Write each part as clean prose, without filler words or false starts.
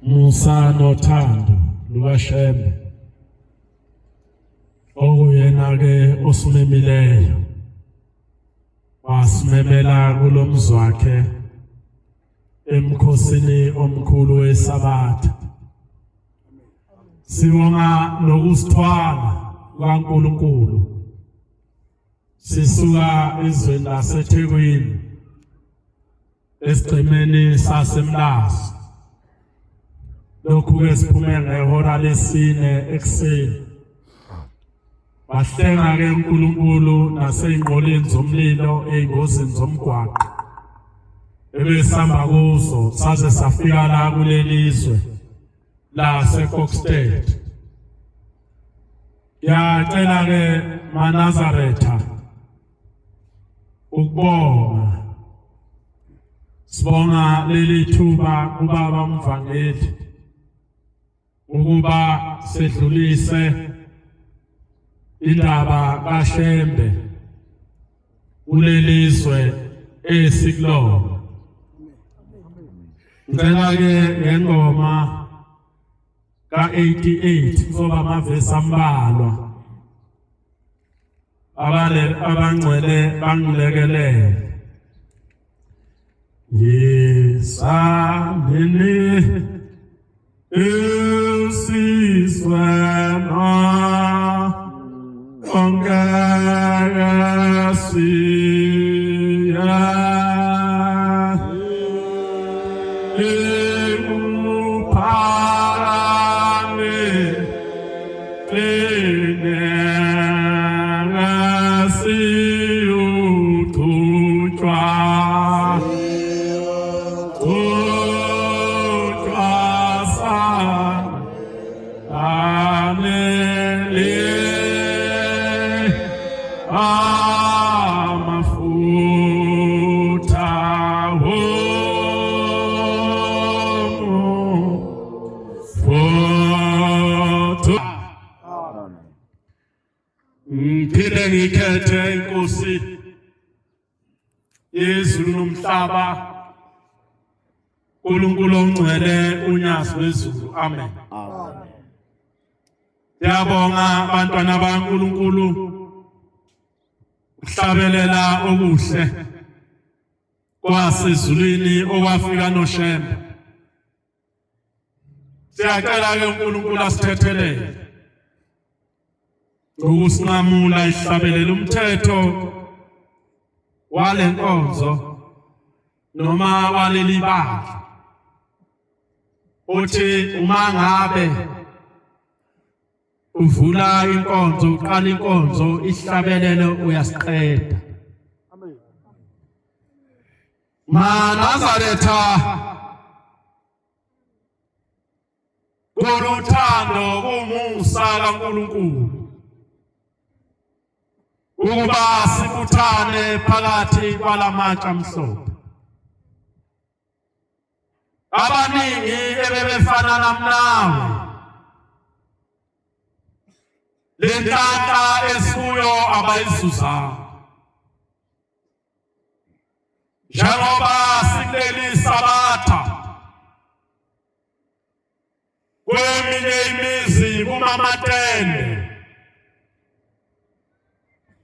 Musa nothando lukaShembe okuyena ke osimemileyo wasimemela kulomzi wakhe emkhosini omkhulu weSabatha. Sibonga nokusithwala kaNkulunkulu sisuka ezweni laseThekwini esigcemeni saseMlazi. Lokhu ke siphume ngehora lesine ekuseni. Bahlenga ke uNkulunkulu naseyinqoleni zomlilo ey'ngozini zomgwaqo ebesihamba kuzo saze safika la kuleli zwe laseKokstad. Ngiyacela ke maNazaretha ukubonga sibonga leli thuba kubaba umvangeli ukuba sedlulise indaba kaShembe kulelizwe esikulona. Ngicela ke ngengoma ka-88 kuzoba amavesi ambalwa abale abangcwele bangilekelele. Yisamini esizwena ongeke siya ekuphakame siyuqhutshwa qhutshwa sanele amafutha Fotho. Ngiphinde ngikhethe inkosi yezulu nomhlaba uNkulunkulu ongcwele unyazi lwezulu. Amen. Amen. Siyabonga bantwana baNkulunkulu ukuhlabelela okuhle kwasezulwini okwafika noShembe. Siyacela ke uNkulunkulu asithethelele ngokusinqamula ihlabelela umthetho walenkonzo noma waleli bandla uthi uma ngabe uvula inkonzo uqala inkonzo ihlabelelo uyasiqeda. MaNazaretha kuluthando kumusa kaNkulunkulu ukuba sibuthane phakathi kwalamatshe amhlophe. Abaningi ebebefana namnawe lenhlanhla esikuyo abayizuzanga njengoba sikuleli sabatha kweminye imizi kumamatende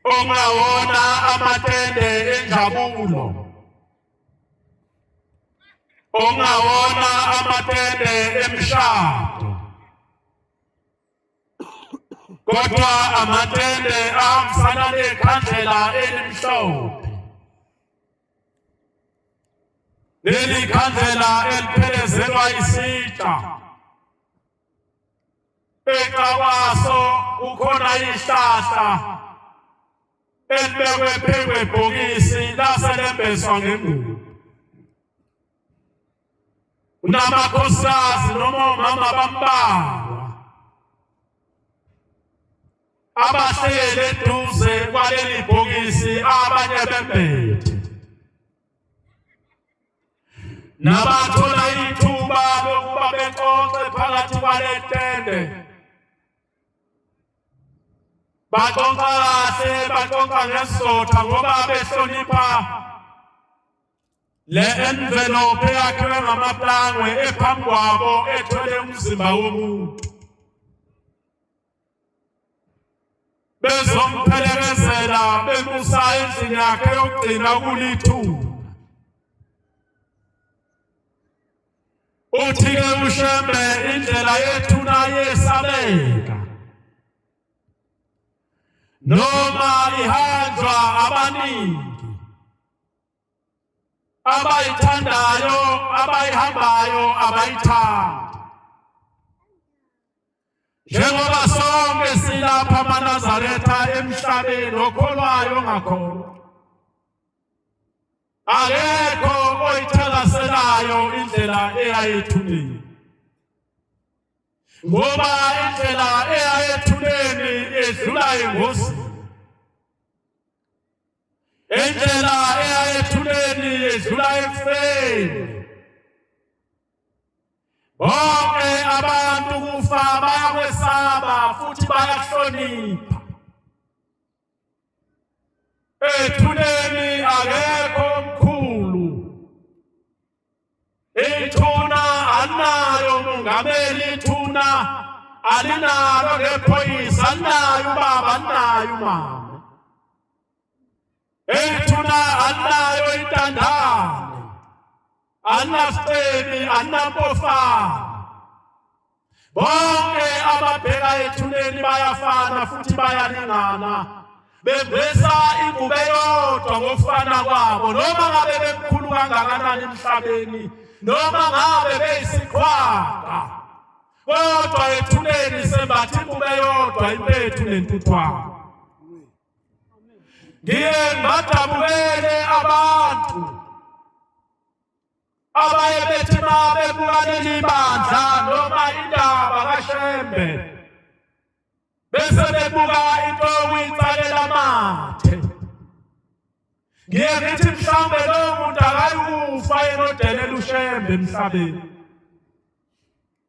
ongawona amatende enjabulo ongawona amatende emishado kodwa amatende ahambisana nekhandlela elimhlophe leli khandlela eliphelezelwa isitsha ecawaso kukhona ihlahla elibekwe phezu kwebhokisi laselembeswa ngengubo unamakhosikazi noma omama bambalwa abahleli eduze kwaleli bhokisi abanye bembethe nabathola ithuba lokuba bexoxe phakathi kwale tende baxoxa kahle baxoxa ngesizotha ngoba behlonipha. Le envelope eyakhiwe ngamaplangwe ephambi kwabo ethwele umzimba womuntu. Bezomphelekezela bemusa endlini yakhe yokugcina kulithuna. Uthi-ke uShembe indlela yethuna yesabeka. Noma ihanjwa abaningi abayithandayo abayihambayo abayithandi njengoba sonke silapha amaNazaretha emhlabeni okholwayo ongakholwa akekho oyithakaselayo indlela eyayethuneni ngoba indlela eyayethuneni edlula engozini Indlela eya ethuneni yedlula ekufeni. Bonke abantu kufa bayakwesaba futhi bayahlonipha. Ethuneni akekho omkhulu. Ithuna alinayo umongameli, ithuna alinalo nephoyisa, alinayo ubaba, alinayo umama. Ethuna alinayo intandane, alinasicebi, alinampofana. Bonke ababheka ethuneni bayafana futhi bayalingana, bembesa ingubo eyodwa ngokufana kwabo, noma ngabe bemkhulu kangakanani emhlabeni, noma ngabe beyisiqhwaga, kodwa ethuneni sembatha ingubo eyodwa, impethu nentuthwane. Ngiye ngibadabukele abantu abaye bethi uma bebuka leli bandla noma indaba kaShembe bese bebuka into okuyitsakela amathe. Ngiye ngithi mhlawumbe lowo muntu akayikufa yena odelela uShembe emhlabeni,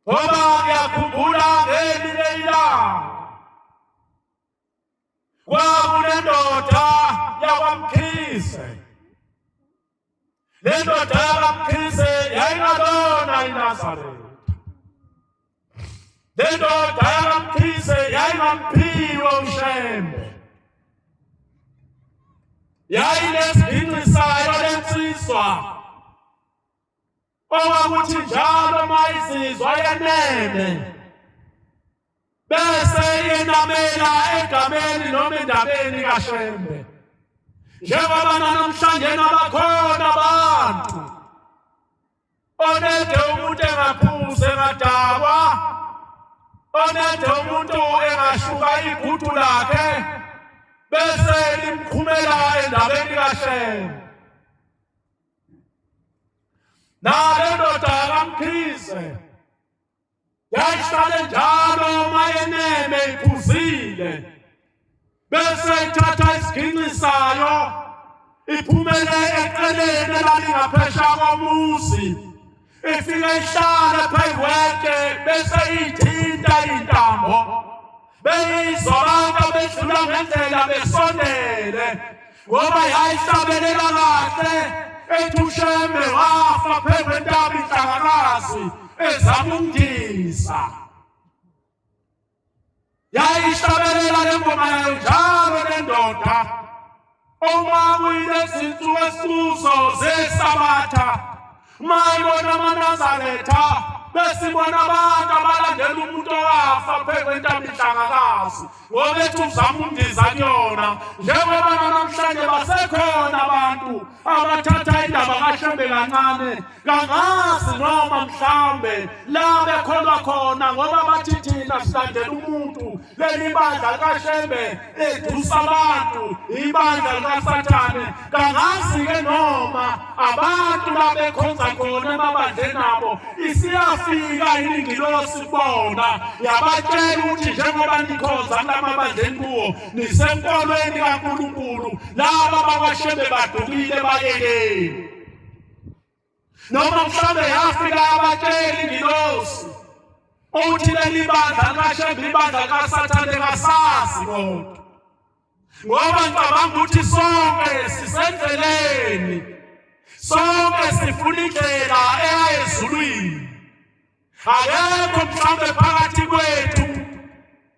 ngoba ngiyakhumbula ngelinye ilanga Kwakunendoda yakwaMkhize. Le ndoda yakwaMkhize yayingalona iNazaretha. Le ndoda yakwaMkhize yayingamphiwe uShembe. Yayinesigingci sayo lensizwa okwakuthi njalo uma izizwa yeneme bese yenamela egameni noma endabeni kaShembe njengoba namhlanje nabakhona abantu onede umuntu engaphuzi engadakwa onede umuntu engashuka igudu lakhe bese limkhumela endabeni kaShembe. Nale ndoda kaMkhize yayihlale njalo uma yeneme iphuzile bese ithatha isiginci sayo iphumele eqeleni elalingaphesha komuzi ifike ihlale phezu kwetshe bese ithinta intambo beyizwa abantu abedlula ngendlela besondele ngoba yayihlabelela kahle ethi uShembe wafa phezu kwentaba inhlangakazi ezama ukundiza. Yayihlabelela le ngoma yayo njalo le ndoda uma kuyilezi nsuku esikuzo zesabatha uma ibona amaNazaretha besibona abantu abalandela umuntu owafa phezu kwentaba inhlangakazi ngoba ethi uzama ukundiza kuyona njengoba namhlanje basekhona abantu abathatha indaba kaShembe kancane kangazi noma mhlawumbe la bekholwa khona ngoba bathi thina silandela umuntu leli bandla likaShembe edusa abantu ibandla likaSathane kangazi-ke noma abantu la bekhonza khona emabandleni abo isiyafika yini ingilosi kubona yabatshela ukuthi njengoba nikhonza kulamabandleni kuwo nisenkolweni kaNkulunkulu laba bakwaShembe badukile bayekeni noma mhlawumbe yafika yabatshela ingilosi uthi leli bandla likaShembe ibandla likaSathane kasazi kodwa ngoba ngicabanga ukuthi sonke sisendleleni. Sonke sifuna indlela eya ezulwini. Akekho mhlawumbe phakathi kwethu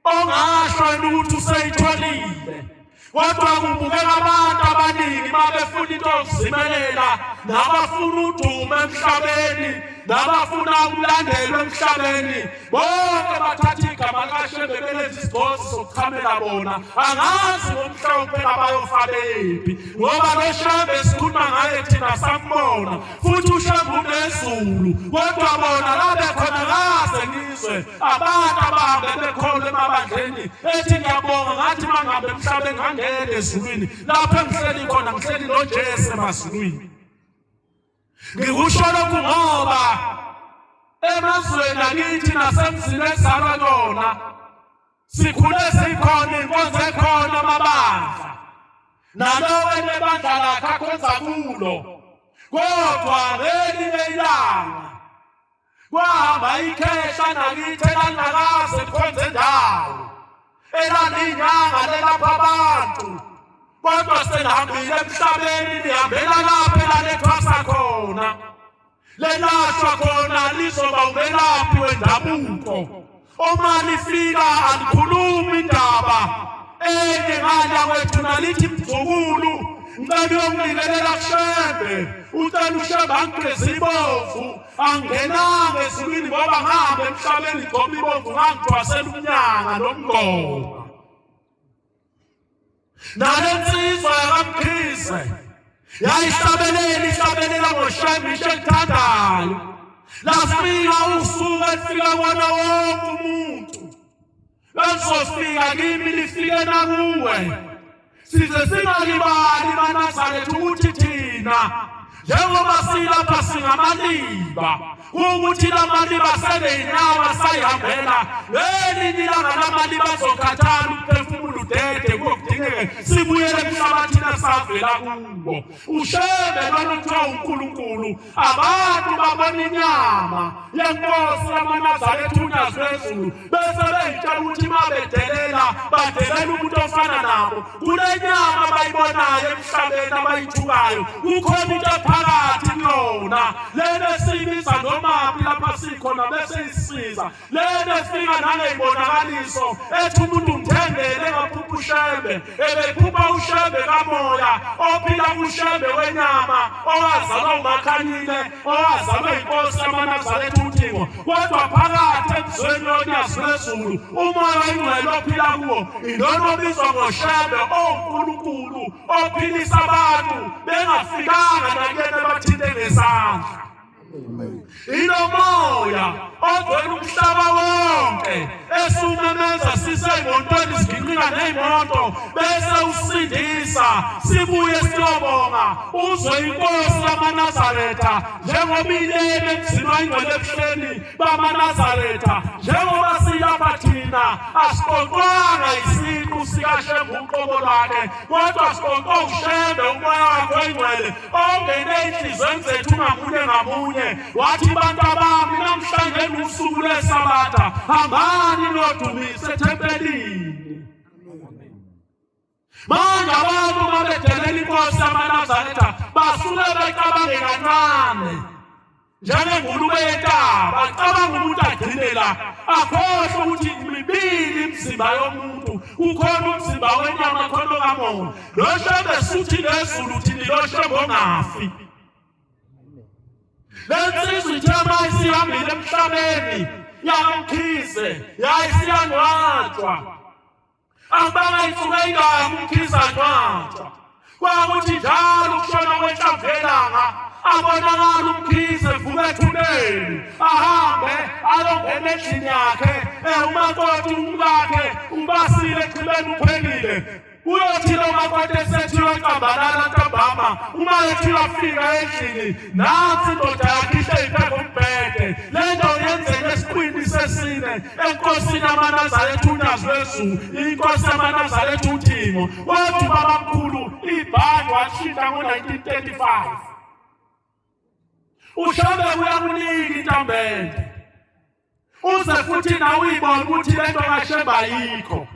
ongasho yena ukuthi useyitholile. Kodwa kubukeka abantu abaningi babefuna into yokuzimelela nabafuna udumo emhlabeni nabafuna ukulandelwa emhlabeni bonke bathatha igama likaShembe belenza isigcozi sokuchamela bona. Angazi ngomhla wokuphela bayofa bephi, ngoba lo Shembe esikhuluma ngaye thina sambona futhi uShembe unezulu, kodwa bona la bekhona kaze ngizwe abantu abahambe bekholwa emabandleni ethi ngiyabonga ngathi mangihambe emhlabeni ngangena ezulwini lapho engihleli khona ngihleli noJesu emazulwini. Ngikusho lokhu ngoba emazweni akithi nasemzini esizalwa kona sikhule sikhona inkonzo ekhona amabandla nalowo enebandla lakhe akhonza kulo, kodwa ngelinye ilanga kwahamba ikhehla nakithi elangakaze likhonze ndawo elalinyanga lelapha abantu, kodwa selihambile emhlabeni lihambela lapho elalethwasa khona lelashwa khona lizoba umelaphi wendabuko. Uma lifika alikhulumi indaba enye ngala kwethu nalithi mzukulu ngicela uyonginikelela kuShembe, ucela uShembe angigqize ibomvu, angenanga ezulwini ngoba ngihamba emhlabeni ngigcoba ibomvu ngangithwasela umnyanga nomngoma. Nale nsizwa yakaMkhize yayihlabelela ihlabelela ngoShembe isho ekuthandayo. Lafika usuku elifika kuwona wonke umuntu, lalizofika kimi lifike nakuwe. Size singalibali maNazaretha ukuthi thina njengoba silapha singamaliba, ukuthi lamaliba seneyinyawo sayihambela ngelinye ilanga lamaliba azokhathala umphefumulo udede kuyokudingeke sibuyele emhlabathini esavela kuwo. UShembe lona kuthiwa uNkulunkulu, abantu babona inyama yenkosi yamaNazaretha uNyazi lwezulu bese beyitshela ukuthi uma bedelela badelela umuntu ofana nabo. Kule nyama abayibonayo emhlabeni abayithukayo kukhona into ephakathi kuyona lena esiyibiza nomaphi lapha sikhona bese isiza lena efika nangeyibonakaliso ethi umuntu ngithembele engaphupha uShembe, ebephupha uShembe kamoya ophila kuShembe wenyama owazalwa uMakhanyile owazalwa inkosi yamaNazaretha uThingo, kodwa phakathi emzweni yonyazi lwezulu umoya oyingcwele ophila kuwo ilona obizwa ngoShembe oNkulunkulu ophilisa abantu bengafikanga nakuyena bathinte ngesandla. Ilo moya ogcwele umhlaba wonke esumemeza siseyimontweni siginqika ney'moto bese usindisa sibuye siyobonga uzwe inkosi yamaNazaretha njengoba ilele emzini wayingcwele ebuhleni bamaNazaretha njengoba silapha thina asiqoqwanga isiqu sikaShembe uqobo lwakhe kodwa siqoqwa uShembe umoya wakhe oyingcwele ongene enhliziyweni zethu ngamunye ngamunye wathi bantu abami namhlanje lusuku lwesabatha hambani niyodumisa ethempelini. Manje abantu uma bedelela inkosi yamaNazaretha basuke becabange kancane njengengulube yentaba, cabanga umuntu agcine la akhohlwe ukuthi mibili imizimba yomuntu, kukhona umzimba wenyama khona okamoya. Lo Shembe suthi nezulu uthini lo Shembe ongafi. Le nsizwa ithe uma isihambile emhlabeni yaMkhize yayisiyangcwatshwa, akubanga insuku eyingaki uMkhize angcwatshwa, kwakuthi njalo ukushona kwenhlamvu yelanga abonakala uMkhize evuka ethuneni ahambe ayongena endlini yakhe. Umakoti umkakhe ubasile exhibeni uphelile. Uyothi lo makoti esethi uyocambalala ntambama, uma ethi uyafika endlini nansi indoda yakhe ihleli phezu kombhede. Le nto yenzeka esiqwini sesine enkosini yamaNazaretha uNyazi lwezulu, inkosi yamaNazaretha uThingo. Wathi ubabamkhulu ibhange washintsha ngo-1935. UShembe uyakunika intambende uze futhi nawe uyibone ukuthi le nto kaShembe ayikho.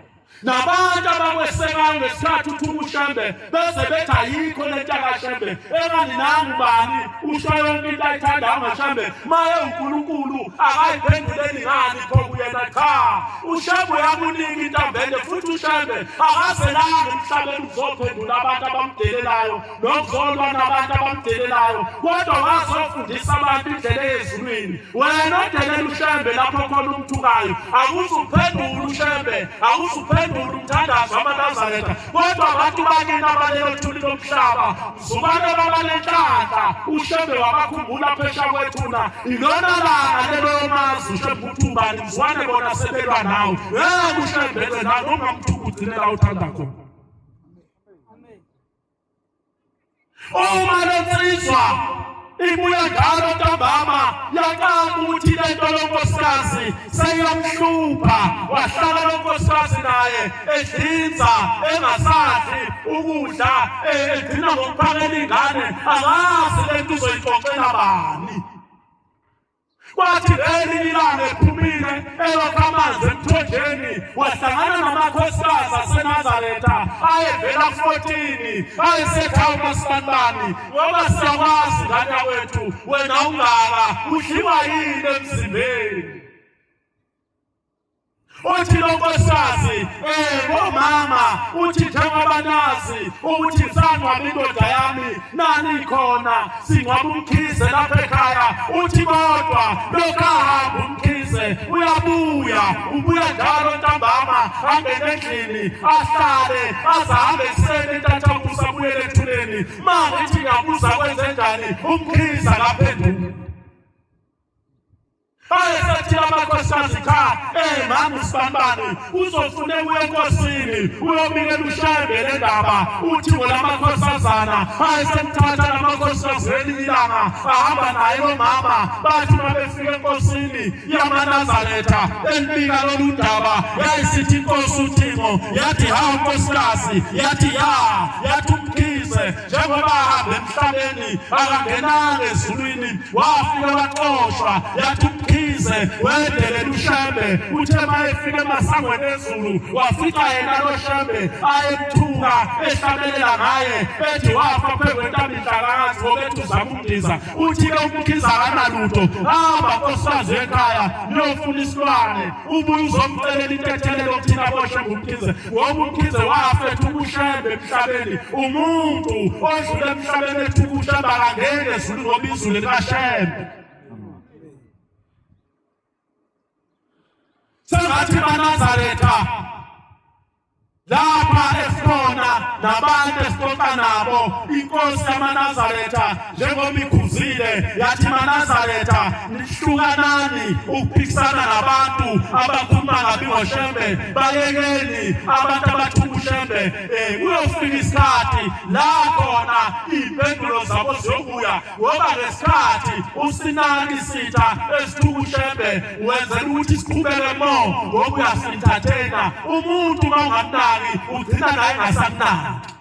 Nabantu abakwesekayo ngesikhathi uthuka uShembe beze bethi ayikho le nto kaShembe engani nangu bani usho yonke into ayithandayo ngaShembe maye uNkulunkulu akayiphenduleli ngani pho kuyena cha uShembe uyakunika intambende futhi uShembe akazelanga emhlabeni ukuzophendula abantu abamdelelayo nokuzolwa nabantu abamdelelayo kodwa wazofundisa abantu indlela eyezulwini Wena odelela uShembe lapho khona umthukayo akuzuphendula uShembe, akuzuphendula umthandazo wamaNazaretha, kodwa abantu bakini abalelo thuli lomhlaba mzukwane babanenhlanhla uShembe wabakhumbula phesha kwethuna. Ilona langa lelo yomazi uShembe ukuthi ubani, mzukwane bona sebelwa nawe. Ngeke uShembe wena noma umthuka ugcine la uthanda khona. Uma lensizwa ibuya njalo ntambama yaqala ukuthi lento lonkosikazi seyiyamhlupha wahlala lonkosikazi naye edlinza engasadli ukudla egcina ngokuphakela ingane akazi lento uzoyixoxela bani. Kwathi ngelinye ilanga ephumile eyokha amanzi emthonjeni wahlangana namakhosikazi aseNazaretha ayevela 14 ayesethi hawu masibanibani ngoba siyakwazi ngane yakwethu wena ungaka udliwa yini emzimbeni. Uthi lo nkosikazi bomama uthi njengoba nazi ukuthi sangcwaba indoda yami nani khona singcwaba uMkhize lapha ekhaya uthi kodwa lokhu ahamba uMkhize uyabuya ubuya njalo ntambama angene endlini ahlale azahambe ekuseni entathakusa abuyele ethuneni ma ngithi ngiyabuza kwenzenjani uMkhize akaphenduki. Ayesethi amakhosikazi cha, mama usibanibani uzofuneka uye enkosini uyobikela uShembe le ndaba uthi ngolamakhosazana ayesemthatha lamakhosikazi ngelinye ilanga ahamba naye lo mama bathi uma befika enkosini yamaNazaretha elibika lolu daba yayisithi inkosi uThingo yathi hawu nkosikazi yathi ya yathi uMkhize njengoba ahamba emhlabeni akangenanga ezulwini wafika waxoshwa yathi uMkhize wedelela uShembe uthe uma efika emasangweni ezulu wafica yena lo Shembe ayemthuka ehlabelela ngaye ethi wafa phezu kwentaba inhlakazi ngoba ethi uzama ukundiza uthi-ke uMkhize akanalutho hamba nkosikazi ekhaya niyofuna isilwane ubuye uzomcelela intethelelo kuthina boShembe uMkhize ngoba uMkhize wafa ethuka uShembe emhlabeni umuntu odlula emhlabeni ethuka uShembe akangeni ezulwini ngoba izulu likaShembe sengathi maNazaretha lapha esibona nabantu esixoxa nabo inkosi yamaNazaretha njengoba ikhuzile yathi maNazaretha nihlukanani ukuphikisana nabantu abakhuluma kabi ngoShembe bayekeni abantu abathuka uShembe kuyofika isikhathi la khona iy'mpendulo zabo ziyobuya ngoba ngesikhathi usinaka isitha esithuka uShembe wenzela ukuthi siqhubeke mo ngoba uyasintathena umuntu uma ungamnaki ugcina naye engasamnaki.